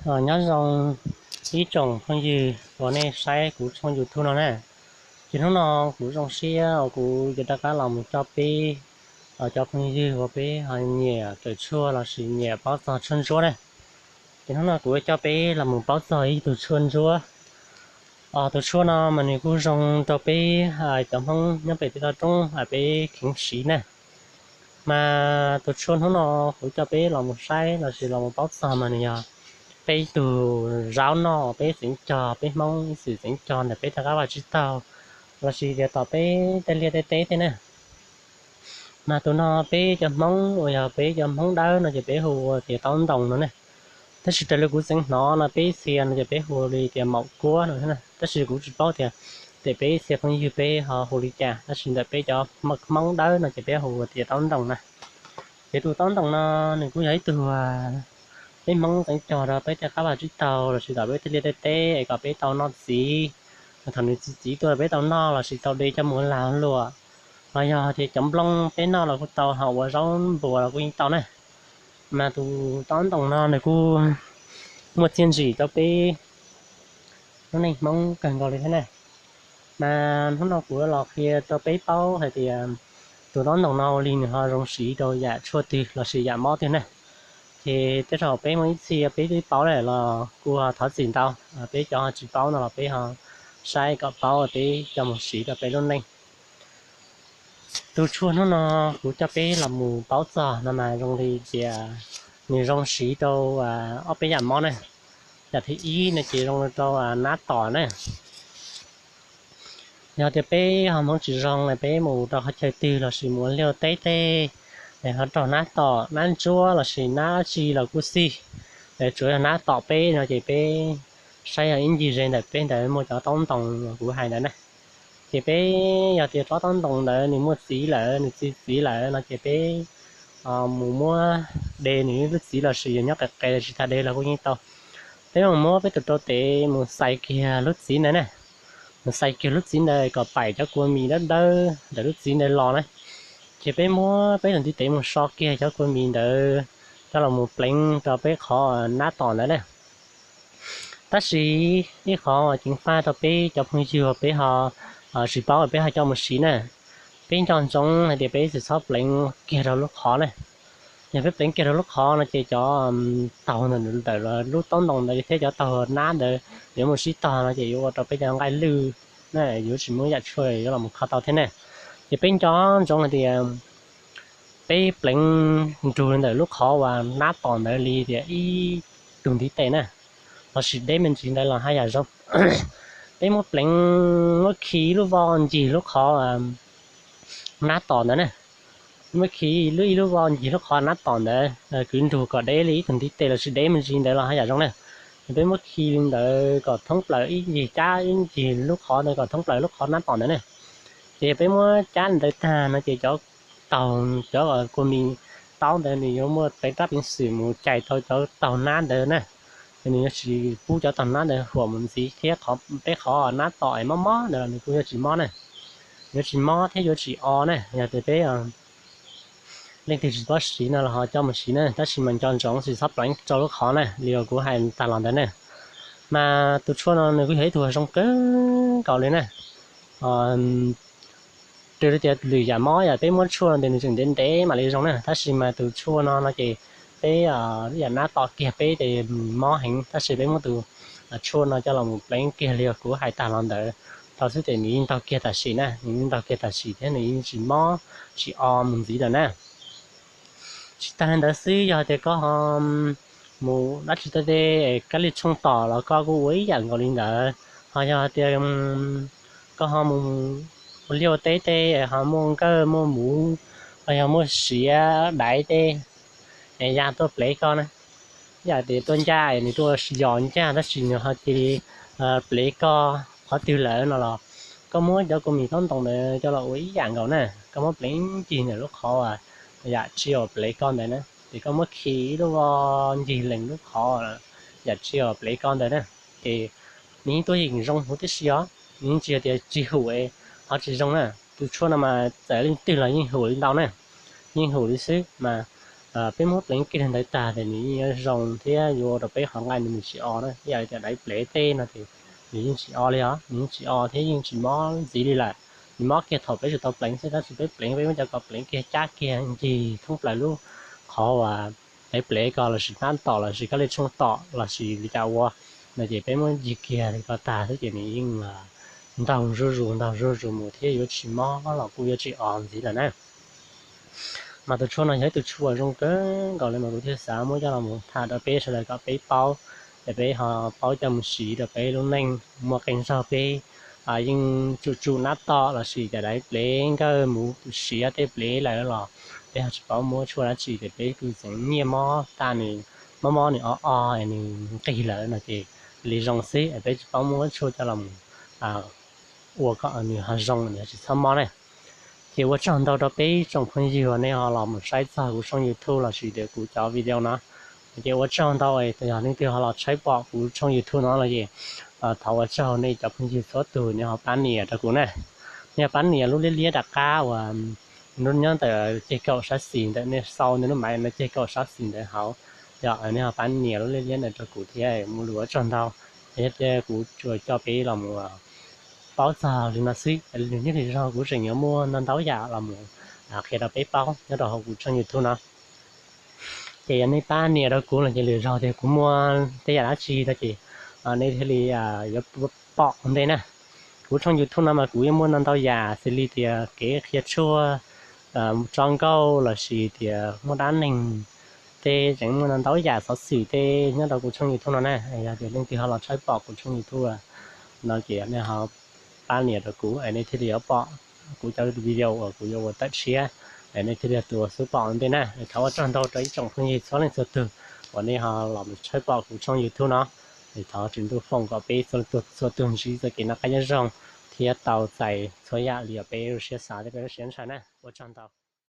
Nyob zoo ib tsoom phooj ywg uas nej saib kuv tshooj YouTube no na. Ces hnub no kuv zoo siab uas kuv yuav rov qab los mus coj peb cov phooj ywg uas peb ho nyiam kawm tshuaj lossis nyiam paub txog tshuaj ntsuab na. Ces hnub no kuv yuav coj peb los mus paub txog ib tug tshuaj ntsuab. Tus tshuaj no mas nws kuj zoo rau peb cov Hmoob nyob pem teb toj roob peb kheev siv na. Mas tus tshuaj hnub no kuv coj peb los mus saib lossis los mus paub txog mas nws yog peb ib tug zaub noj peb txeev cog, peb Hmoob ib txwm txeev cog ntawm peb rov qab vaj tsib taug lossis tias tom peb tej liaj tej teb thiab na. Mas tus no peb cov Hmoob uas yog peb cov Hmoob Dawb no ces peb hu ua tias taub ntoos no ne. Tab sis raws li kuv txeev hnov no peb ib txhia no ces peb hu li tias maum kuab no, tab sis kuv tsis paub tias tej peb ib txhia phooj ywg peb ho hu li cas, tab sis ntawm peb cov Hmoob Dawb no ces peb hu ua tias taub ntoos na. Ces tus taub ntoos no nws kuj yog ib tug peb Hmoob txeev cog rau peb tej qab vaj tsib taug lossis tom peb tej liaj tej teb es kom peb tau noj txiv. Thaum nws txi txiv tuaj peb tau noj lossis tau de coj mus lag luam, los yog tias cov nplooj peb noj los kuj tau, ho ua zaub npua los kuj yeej tau na. Mas tus taub ntoos no nws kuj muaj txiaj ntsim rau peb lub neej Hmoob kawg nkaus li thiab na. Mas hnub no kuv los qhia rau peb paub hais tias tus taub ntoos no ua li nws ho zoo siv rau yam tshuaj twg lossis yam mob twg na. Ces tej zaum peb muaj ib txhia peb twb paub lawm los kuj thov txim ntau, peb cov tsis paub no los peb ho saib kom paub peb coj mus siv rau peb lub neej. Tus tshuaj hnub no kuv coj peb los mus paub txog no mas zoo li tias nws zoo siv rau ob peb yam mob na. Yam thib ib no ces zoo rau nab tom na. Yog tias peb ho hmoov tsis zoo es peb mus rau qhov chaw twg lossis mus ua liaj teb tej, ho raug nab tom nab ntsuab lossis nab dab tsi los kuj xij, tsuav yog nab tom peb no ces peb saib yog ib ncig ze ntawm peb ntawd muaj cov taub ntoos uas kuv hais ntawd na. Ces peb yog tias tsob taub ntoos ntawd nws muaj txiv lawm, nws txi txiv lawm no ces peb mus muab de nws lub txiv lossis yog nyob qes qes tsis tas de los kuj yeej tau. Peb mus muab peb tus rau tev mus xais kiag lub txiv ntawd na. Mus xais kiag lub txiv ntawd kom paim cov kua mis dawb dawb ntawm lub txiv ntawd los na. Ces peb muab peb tus ntiv tev mus so kiag cov kua mis ntawd coj los mus pleev rau peb qhov nab tom ntawd na. Tab sis ib qhov ceev faj rau peb cov phooj ywg peb ho tsis paub peb ho coj mus siv na, peb nco ntsoov hais tias peb tsis txhob pleev kiag rau lub qhov na. Yog peb pleev kiag rau lub qhov no ces cov taug ntawm lub taub ntoos ntawd thiab cov taug nab ntawd yuav mus sib tog no ces yuav ua rau peb cov nqaij lwj na, yuav tsis muaj yam tshuaj yuav los kho tau thiab na. Ces peb nco ntsoov hais tias peb pleev nrug ntawm lub qhov uas nab tom ntawd li tias ib tug ntiv tes na, lossis deb me ntsis ntawd los haj yam zoo. Peb muab pleev, muab khi lub voj ncig lub qhov nab tom ntawd na. Muab khi ib lub voj ncig lub qhov nab tom ntawd, kwv nrug kom deb li ib tug ntiv tes lossis deb me ntsis ntawd los haj yam zoo na. Peb muab khi li ntawd kom thoob plaws ib ncig, cab ib ncig lub qhov ntawd kom thoob plaws lub qhov nab tom ntawd na. Ces peb muab cab li ntawd tag no ces cov taug, cov kua mis taub ntawd nws yuav muaj peev rab peev xwm mus cais tau cov taug nab ntawd na. Ces nws yuav tsis pub cov taug nab ntawd huam mus ntxiv thiab peb qhov nab tom es mob mob ntawd los nws kuj yuav tsis mob na. Yuav tsis mob thiab yuav tsis o na. Yog tias peb leej twg tsis paub siv no los ho coj mus siv na, tab sis mas nco ntsoov tsis txhob pleev rau lub qhov na, li uas kuv hais tag los ntawd na. Mas tus tshuaj no nws kuj yog ib tug zoo kawg nkaus li na. Raws li tias lwm yam mob yog peb muab tshuaj no ces nws tseem ntev ntev mam li zoo na, tab sis mas tus tshuaj no no ces peb yam nab tom kiag peb ces mob heev, tab sis peb muab tus tshuaj no coj los mus pleev kiag li uas kuv hais tag los ntawd rau xwb ces nws yeej ntaug kiag tam sim na, nws yeej ntaug kiag tam sim thiab nws yeej tsis mob tsis o mus ntxiv lawm na. Tsis tas li ntawd xwb, yog tias koj ho mus dab tsi tej tej kab li tshooj tom los koj kuj ua ib yam nkaus li ntawd. Ho yog tias koj ho mus ua liaj ua teb tej ho muaj nkawj muaj muv los yog muaj siav daiv tej es ya tuaj plev koj na, yam tias tuaj ncaj nws tuaj yos ncaj tab sis nws ho cia li plev koj qhov twg lawm no los koj muab cov kua mis taub ntoos ntawd coj los ua ib yam nkaus na, koj muab pleev ncig ntawm lub qhov yam tsi uas plev koj ntawd na, ces koj muab khi ib lub voj ncig lees lub qhov yam tsi uas plev koj ntawd na, ces nws yeej tuaj yeem zoo huv tib si os, nws yeej tsis yog tias tsis hum, qhov tsis zoo na. Tus tshuaj no mas txawm leej twg los yeej hum li ntau na, yeej hum li xwb mas Peb muab pleev kiag li ntawd tag ces nws yeej yuav zoo thiab yuav ua rau peb qhov nqaij nws tsis o na. Ib yam li tias daiv plev tej no ces nws yeej tsis o li os, nws yeej tsis o thiab yeej tsis mob ntxiv li lawm. Nws mob kiag thaum peb tsis tau pleev xwb, tab sis peb pleev peb muab cov ko pleev kiag cab kiag ncig thoob plaws lub qhov uas daiv plev ko lossis hnab tom lossis kab li tshooj tom lossis li cas ua no ces peb muab ncig kiag li ko tag xwb ces nws yeej ntaug zuj zus ntaug zuj zus mus thiab yuav tsis mob los kuj yuav tsis o ntxiv lawm na. Mas tus tshuaj no yog ib tug tshuaj uas zoo kawg nkaus li mas kuv thiaj xav muab coj los tham rau peb sawv daws kom peb paub, es peb ho paub coj mus siv rau peb lub neej muaj qee zaug peb yeej tsum tsum hnab tom lossis cov daiv plev nkawj mus siav tej plev lawm los peb ho tsis paub muab tshuaj dab tsi ces peb kuj txeev nyiaj mob tag nws mob mob nws o o nws nqig lawm no ces li zoo xwb es peb tsis paub muab tshuaj coj los ua kom nws ho zoo nws ho tsis txhob mob na. Ces ua tsaug ntau rau peb tsoom phooj ywg uas nej ho los mus saib txog kuv tshooj YouTube lossis tias kuv cov video no. Ces ua tsaug ntau, yog leej twg ho los tshaib pom kuv tshooj YouTube no los ces thov ua tsaug nej cov phooj ywg txhua tus nej ho pab nias rau kuv na. Nej ho pab nias lub liab liab rov qab uas nyob ntawm ceg kaum sab xis ntawm nej sau nej lub mav no ceg kaum sab xis ntawd hauv, yog nej ho pab nias lub liab liab ntawd rau kuv thiab mus lus ua tsaug ntau. Yog tias kuv tsuas coj peb los mus paub txog li no xwb, lwm hnub lwm zaug kuv tseem yuav muaj ntau ntau yam los mus qhia rau peb paub nyob rau hauv kuv tshooj YouTube no. Ces yog nej pab nias rau kuv los ces lwm zaug tias kuv muaj tej yam dab tsi no ces nej thiaj li yuav pom ua ntej na. Kuv tshooj YouTube no mas kuv yeej muaj ntau ntau yam xws li tias kev qhia tshuaj, tso nkauj lossis tias muaj dab neeg tej, tseem muaj ntau ntau yam xov xwm tej nyob rau kuv tshooj YouTube no na. Yog tias leej twg ho los tshaib pom kuv tshooj YouTube no ces nej ho pab nias rau kuv es nej thiaj li yuav pom kuv cov video uas kuv yuav ua tawm tshiab, es nej thiaj li tus xub pom ua ntej na. Thov ua tsaug ntau rau ib tsoom phooj ywg txhua leej txhua tug uas nej ho los mus tshaib pom kuv tshooj YouTube no. Thov Tswv Ntuj foom kom peb txhua tus ntsib txoj kev noj qab nyob zoo thiab tau txais txhua yam li uas peb lub siab xav thiab peb lub siab ntshaw na. Ua tsaug ntau.